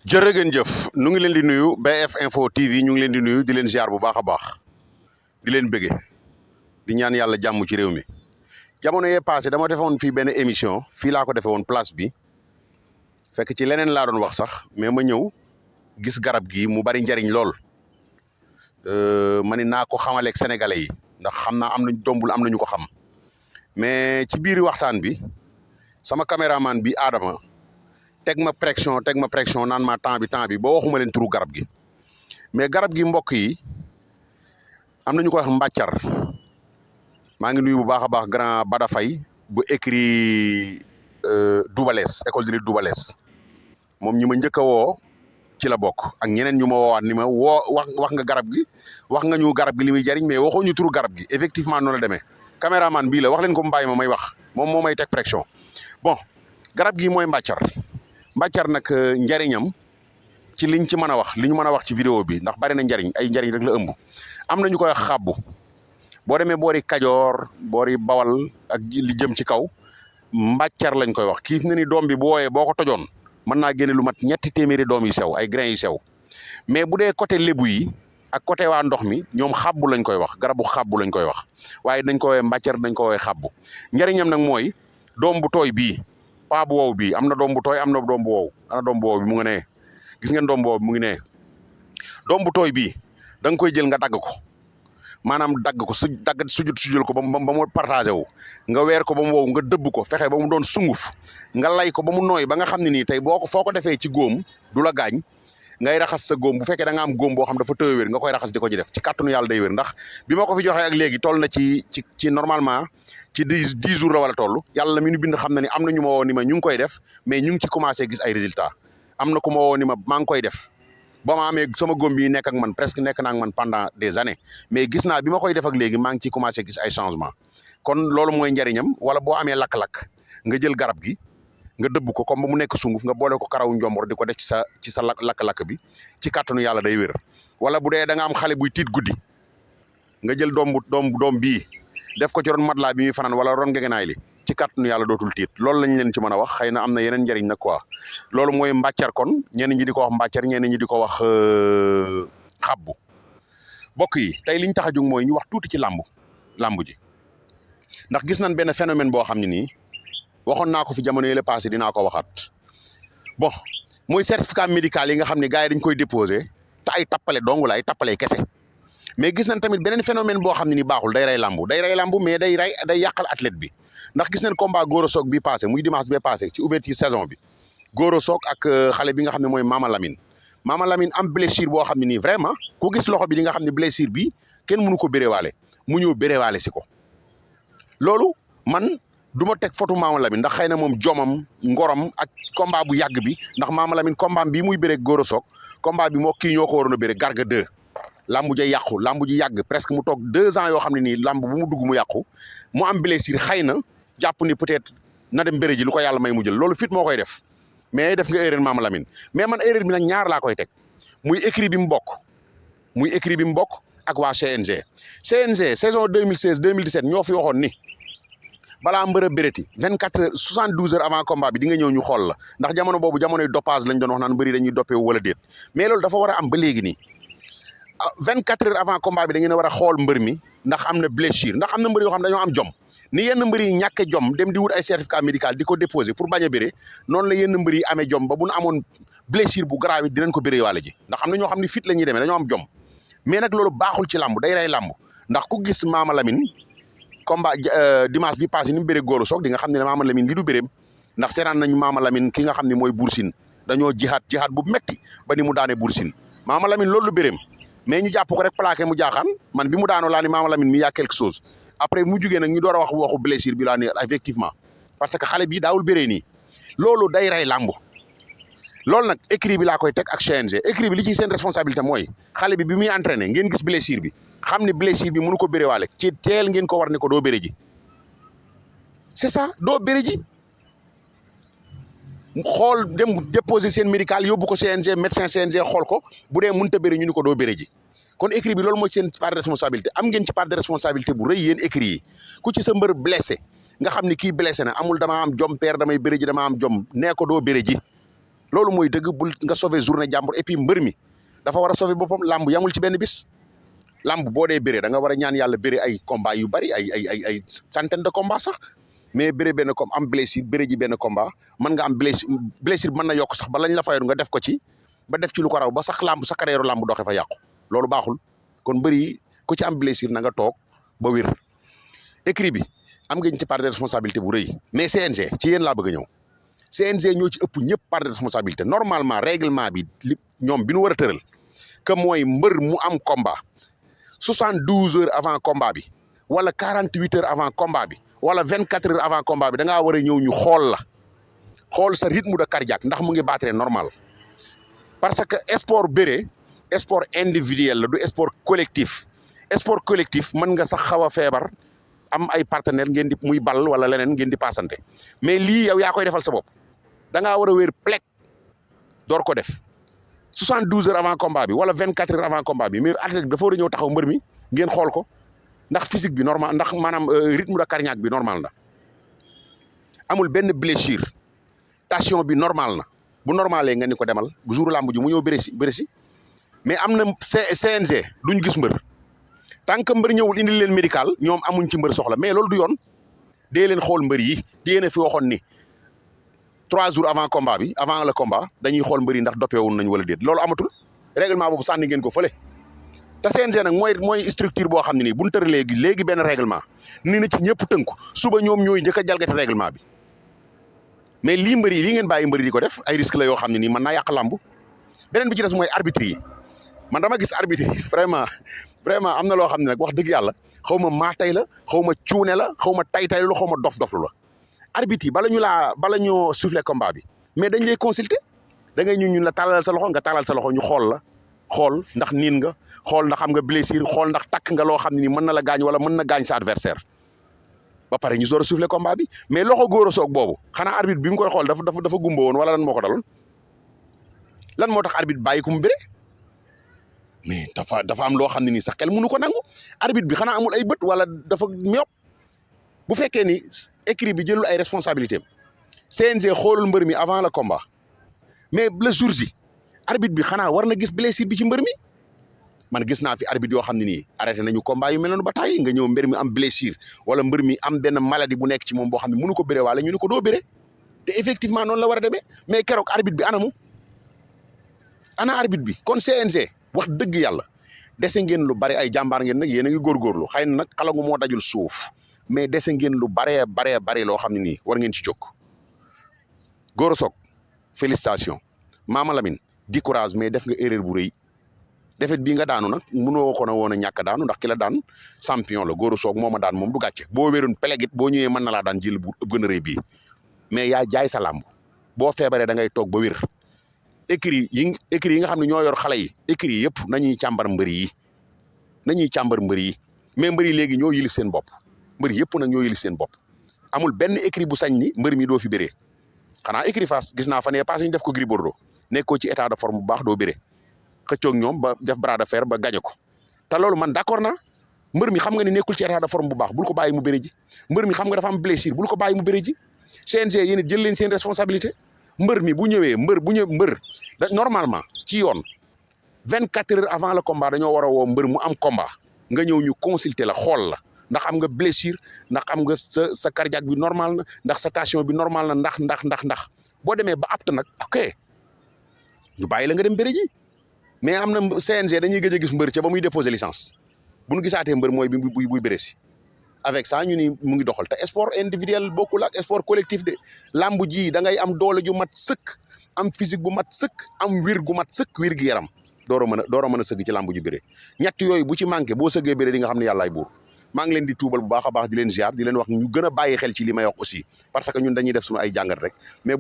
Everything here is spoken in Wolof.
jërë ngeen jëf nu ngi leen di nuyu BF Info TV ñu ngi leen di nuyu di leen ziar bu baax a baax di leen bëgge di ñaan yàlla jàmm ci réew mi jamono yee passé dama defoon fii benn émission fii laa ko defee woon place bi fekk ci leneen laa doon wax sax mais ma ñëw gis garab gi mu bari njariñ lool ma ni naa ko xamaleeg sénégalais yi ndax xam naa am nañ dombul am nañu ko xam mais ci biir waxtaan bi sama caméraman bi Adama teg ma pression naan ma temps bi ba waxuma leen turu garab gi mais garab gi mbokk yi am na ñu ko wax mbàccar maa ngi nuyu bu baax a baax grand Bada Faye bu écurie Doubales école de lutte Doubales moom ñi ma njëkk a woo ci la bokk ak ñeneen ñu ma woowaat ni ma wax nga garab gi wax nga ñu garab gi li muy jariñ mais waxoo ñu turu garab gi effectivement noonu la demee caméraman bii la wax leen ko mu bàyyi ma may wax moom moo may teg pression bon garab gi mooy mbàccar mbàccar nag njariñam ci liñ ci mën a wax li ñu mën a wax ci vidéo bi ndax bari na njariñ ay njariñ rek la ëmb am na ñu koy wax xàbbu boo demee boori Kajoor boori Bawal ak li jëm ci kaw mbàccar lañ koy wax kiif na ni doom bi bu wooyee boo ko tojoon mën naa génne lu mat 3 doom yu sew ay grains yu sew mais bu dee côté lébu yi ak côté waa ndox mi ñoom xàbbu lañ koy wax garabu xàbbu lañ koy wax waaye dañ ko woowee mbàccar dañ ko woowee xàbbu njariñam nag mooy doom bu tooy bii paa bu wow bii am na doom bu tooy am na doom bu wow ana doom bu wow bi mu ngi nee gis ngeen doom bu wow bi mu ngi nee doom bu tooy bii da nga koy jël nga dagg ko maanaam dagg ko sujul ko ba mu partagé wu nga weer ko ba mu wow nga dëbb ko fexe ba mu doon sunguf nga lay ko ba mu nooy ba nga xam ne nii tey foo ko defee ci góom du la gaañ ngay raxas sa góom bu fekkee da nga am góom boo xam dafa tëw wér nga koy raxas di ko ci def ci kàttanu yàlla day wér ndax bi ma ko fi joxee ak léegi toll na ci normalement ci 10 jours la wala toll yàlla mi nu bind xam na ni am na ñu ma woo ni ma ñu ngi koy def mais ñu ngi ci commencé gis ay résultats am na ku ma woo ni ma maa ngi koy def ba ma amee sama góom bi nekk ak man presque nekk naa ak man pendant des années mais gis naa bi ma koy def ak léegi maa ngi ciy commencé gis ay changement kon loolu mooy njariñam wala boo amee lakk-lakk nga jël garab gi nga dëbb ko comme ba mu nekk sunguf nga boole ko karawu njombor di ko def ci sa lakk-lakk bi ci kàttanu yàlla day wér wala bu dee da nga am xale buy tiit guddi nga jël doom bii def ko ci ron matelas bi muy fanaan wala ron ngegenaay li ci kàttanu yàlla dootul tiit loolu lañ leen ci mën a wax xëy na am na yeneen njariñ nag quoi loolu mooy mbàccar kon ñenn ñi di ko wax mbàccar ñenn ñi di ko wax xabbu bokk yi tey liñ tax a jóg mooy ñu wax tuuti ci làmb ji ndax gis nañ benn phénomène boo xam ne nii waxoon naa ko fi jamono yële passé dinaa ko waxaat bon mooy certificat médical yi nga xam ne gars yi dañ koy déposé te ay tappale dong la ay tappale kese mais gis nañ tamit beneen phénomène boo xam ne ni baaxul day rey lambu mais day yàqal athlète bi ndax gis nañ combat Goro Sock bi passé muy dimanche bee passé ci ouverture saison bi Goro Sock ak xale bi nga xam ne mooy Mama Lamine am blessure boo xam ne nii vraiment ku gis loxo bi di nga xam ne blessure bi kenn mënu ko béréwaale mu ñëw béréwaale si ko loolu man du ma teg photo Mama Lamine ndax xëy na moom jomam ngorom ak combat bu yàgg bi ndax Mama Lamine combat bii muy béré Goro Sock combat bi moo kii ñoo ko waroon a béré Garga 2 lambu ja yàqu lambu ji yàgg presque mu toog 2 ans yoo xam ne nii lamb bu mu dugg mu yàqu mu am blessure xëy na jàpp ni peut-être na dem béré ji lu ko yàlla may mu jël loolu fit moo koy def mais def nga erreur Mama Lamine mais man erreur bi nag ñaar laa koy teg muy écurie bi mu bokk ak waa CNG saison 2016 2017 ñoo fi waxoon ni balaa mbër a béréti 24 heures 72 heures avant combat bi di nga ñëw ñu xool la ndax jamono boobu jamonoy dopage lañ doon wax naan mbëri dañuy doppeewu wala déet mais loolu dafa war a am ba léegi nii 24 heures avant combat bi da ngeen a war a xool mbër mi ndax am na blessure ndax am na mbër yoo xam dañoo am jom ni yenn mbër yi ñàkke jom dem di wut ay certificat médical di ko déposer pour bañ a béré noonu la yenn mbër yi amee jom ba bu nu amoon blessure bu grave it dinañ ko béré waale ji ndax am na ñoo xam ne fit la ñuy demee dañoo am jom mais nag loolu baaxul ci làmb day rey làmb ndax ku gis Mama Lamine combat dimanche bi passé ni mu béré Goro Sock di nga xam ne Mama Lamine li du béréem ndax seetaan nañu Mama Lamine ki nga xam ne mooy Bour Sine dañoo jihaat bu metti ba ni mu daane Bour Sine Mama Lamine loolu lu béréem mais ñu jàpp ko rek plaqué mu jaaxaan man bi mu daanoo laa ni Mama Lamine mi y a quelque chose après mu jugee nag ñu door a wax waxu blessure bi laa ne effectivement parce que xale bi daawul béré nii loolu day rey làmb loolu nag écurie bi laa koy teg ak CNG écurie bi li ci seen responsabilité mooy xale bi muy entraîné ngeen gis blessure bi xam ne blessure bi mënu ko béré waale ci teel ngeen ko war ne ko doo béré ji c'est ça doo béré ji xool dem déposer seen médical yóbbu ko CNG médecin CNG xool ko bu dee mënut a béré ñu ni ko doo béré ji kon écurie bi loolu mooy seen part de responsabilité am ngeen ci part de responsabilité bu rëy yéen écurie yi ku ci sa mbër blessé nga xam ni kii blessé na amul damaa am jom père damay béré ji damaa am jom nee ko doo béré ji loolu mooy dëgg. bul nga sauver journée jàmbur et puis mbër mi dafa war a sauver boppam. làmb yamul ci benn bis. làmb boo dee béré da nga war a ñaan yàlla béré ay combat yu bari ay centaine de combat sax mais béré benn comme am blessure béré ji benn combat mën nga am blessure mën na yokk sax ba lañ la fayoon nga def ko ci ba def ci lu ko raw ba sax làmb sa carrière làmb doxe fa yàqu. loolu baaxul. kon mbëri ku ci am blessure na nga toog ba wér. écurie bi am ngeen ci part de responsabilité bu rëy mais CNG ci yéen laa bëgg a ñëw. CNG ñoo ci ëpp ñëpp part de responsabilité. normalement règlement bi ñoom bi nu war a tëral que mooy mbër mu am combat 72 heures avant combat bi wala 48 heures avant combat bi wala 24 heures avant combat bi da ngaa war a ñëw ñu xool la xool sa rythme de cardiaque ndax mu ngi battre normal. parce que sport bëre sport individuel la du sport collectif. sport collectif mën nga sax xaw a feebar am ay partenaire ngeen di muy ball wala leneen ngeen di passante mais lii yow yaa koy defal sa bopp da ngaa war a wér plek door ko def 72 heures avant combat bi wala 24 heures avant combat bi mais athlète bi dafa war a ñëw taxaw mbër mi ngeen xool ko ndax physique bi normal ndax maanaam rythme de cardiaque bi normal na amul benn blessure tension bi normal na bu normalee nga ni ko demal bu jour làmb ji mu ñëw bëre si mais am na CNG duñ gis mbër tant que mbër ñëwul indil leen médical ñoom amuñ ci mbër soxla mais loolu du yoon. dee leen xool mbër yi yéen a fi waxoon ni 3 jours avant combat bi avant le combat dañuy xool mbër yi ndax doppeewul nañ wala déet loolu amatul règlement boobu sànni ngeen ko fële. te CNG nag mooy structure boo xam ne nii bu ñu tëralee léegi benn règlement ni na ci ñëpp tënku suba ñoom ñooy njëkk a jalgati règlement bi mais lii mbër yi lii ngeen bàyyi mbër yi di ko def ay risque la yoo xam ne nii mën naa yàq làmb. beneen bi ci des mooy arbitre yi man dama gis arbitre yi vraiment am na loo xam ne nag wax dëgg yàlla xaw ma maatay la xaw ma cuune la xaw ma tay-tay la xaw ma dof-doflu la. arbitre yi bala ñoo souffler combat bi mais dañ lay consulter da ngay ñun la tàllal sa loxo nga tàllal sa loxo ñu xool la xool ndax niin nga xool ndax xam nga blessure xool ndax takk nga loo xam ne ni mën na la gaañ wala mën na gaañ sa adversaire ba pare ñu door a souffler combat bi mais loxo góor a soog boobu xanaa arbitre bi mu koy xool dafa gumba woon wala lan moo ko daloon lan moo tax arbitre bàyyi ko mu bëre mais dafa am loo xam ne nii sax xel mënu ko nangu arbitre bi xanaa amul ay bët wala dafa ñop bu fekkee ni écurie bi jëlul ay responsabilités am CNG xoolul mbër mi avant le combat mais le jour ji arbitre bi xanaa war na gis blessure bi ci mbër mi man gis naa fi arbitre yoo xam ne nii arrêté nañu combat yu mel noonu ba tàyyi nga ñëw mbër mi am blessure wala mbër mi am benn maladie bu nekk ci moom boo xam ne mënu ko béré wala ñu ne ko doo béré te effectivement noonu la war a demee mais keroog arbitre bi ana arbitre bi kon CNG wax dëgg yàlla dese ngeen lu bari ay jàmbaar ngeen nag yéen a ngi góorgóorlu xëy na nag xalangu moo dajul suuf mais dese ngeen lu baree loo xam ne nii war ngeen ci jóg. Gora Sock félicitation Mama Lamine di courage mais def nga erreur bu rëy defet bii nga daanu nag mënoo ko na woon a ñàkk daanu ndax ki la daan champion la Gora Sock moo ma daan moom du gàcce boo wéroon pelégit boo ñëwee mën na laa daan jël bu gën a rëy bii mais yaa jaay sa làmb boo feebaree da ngay toog ba wér. écurie yi nga xam ne ñoo yor xale yi écurie yëpp nañuy càmbar mbër yi mais mbër yi léegi ñoo yilif seen bopp mbër yëpp nag ñoo yilif seen bopp amul benn écurie bu sañ ni mbër mi doo fi béree xanaa écurie Fass gis naa fa ne passé ñu def ko Gris Bordeaux nekkoo ci état de forme bu baax doo béree xëccoog ñoom ba def bras de fer ba gañe ko te loolu man d'accord naa mbër mi xam nga ne nekkul ci état de forme bu baax bul ko bàyyi mu béré ji mbër mi xam nga dafa am blessure bul ko bàyyi mu béré ji CNG yéen it jël leen seen responsabilité mbër mi bu ñëwee mbër normalement ci yoon 24 heures avant le combat dañoo war a woo mbër mu am combat nga ñëw ñu consulter la xool la ndax am nga blessure ndax am nga sa cardiaque bi normal na ndax sa tension bi normal na ndax boo demee ba apte nag ok ñu bàyyi la nga dem bëri ji mais am na CNG dañuy gëj a gis mbër ca ba muy déposer licence bu ñu gisaatee mbër mooy buy bëre si avec ça ñu ni mu ngi doxal te sport individuel bokkul ak sport collectif de lambu ji da ngay am doole ju mat sëkk am physique bu mat sëkk am wir gu mat sëkk wir gi yaram door a mën a sëgg ci lambu ji bëre ñett yooyu bu ci manqué boo sëggee bëre di nga xam ne yàllaay buur maa ngi leen di tuubal bu baax a baax di leen ziar di leen wax ñu gën a bàyyi xel ci li may wax aussi parce que ñun dañuy def suñu ay jàngat rek mais